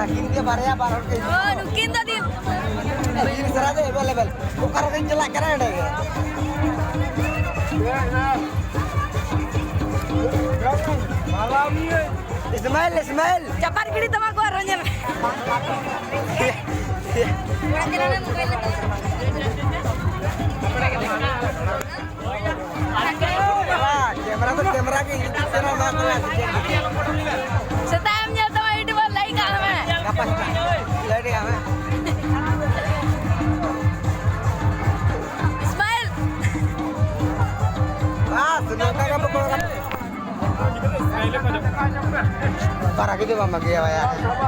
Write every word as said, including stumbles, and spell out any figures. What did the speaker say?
ᱩᱱᱠᱤᱱ ᱜᱮ ᱵᱟᱨᱭᱟ ᱵᱟᱨ ᱦᱚᱲ ᱠᱤᱱ ᱚ, ᱱᱩᱠᱤᱱ ᱫᱚ ᱫᱤᱱ᱾ ᱡᱤᱱᱤᱥ ᱨᱟᱡᱟ available᱾ ᱚᱠᱟ ᱨᱮᱵᱮᱱ ᱪᱟᱞᱟᱜ ᱠᱟᱱᱟ ᱚᱸᱰᱮ ᱜᱮ᱾ ᱤᱥᱢᱟᱤᱞ, ᱤᱥᱢᱟᱤᱞ᱾ ᱪᱟᱯᱟᱫ ᱜᱤᱰᱤ ᱛᱟᱢᱟ ᱠᱚ ᱟᱨᱦᱚᱸ ᱧᱮᱞ ᱢᱮ᱾ ᱠᱮᱢᱮᱨᱟ ᱫᱚ ᱠᱮᱢᱮᱨᱟ ᱜᱮ ᱤᱧ ᱪᱮᱱᱮᱞ ᱢᱟ ᱠᱟᱱᱟ᱾ ᱥᱮᱛᱟᱜ ᱮᱢ ᱧᱮᱞ ᱛᱟᱢᱟ YouTube ᱨᱮ ᱞᱟᱹᱭ ᱠᱟᱜ ᱢᱮ᱾ ᱜᱟᱯᱟ ᱥᱮᱛᱟᱜ ᱞᱟᱹᱭ ᱟᱢᱟ᱾ ᱤᱥᱢᱟᱤᱞ᱾ ᱵᱟᱥ, ᱱᱚᱝᱠᱟ ᱜᱮ ᱵᱚᱠᱚ ᱠᱟᱱᱟ᱾ ᱵᱟᱨᱟ ᱜᱮ ᱫᱚ ᱵᱟᱢ ᱵᱟᱹᱜᱤᱭᱟ ᱵᱟᱭᱟ᱾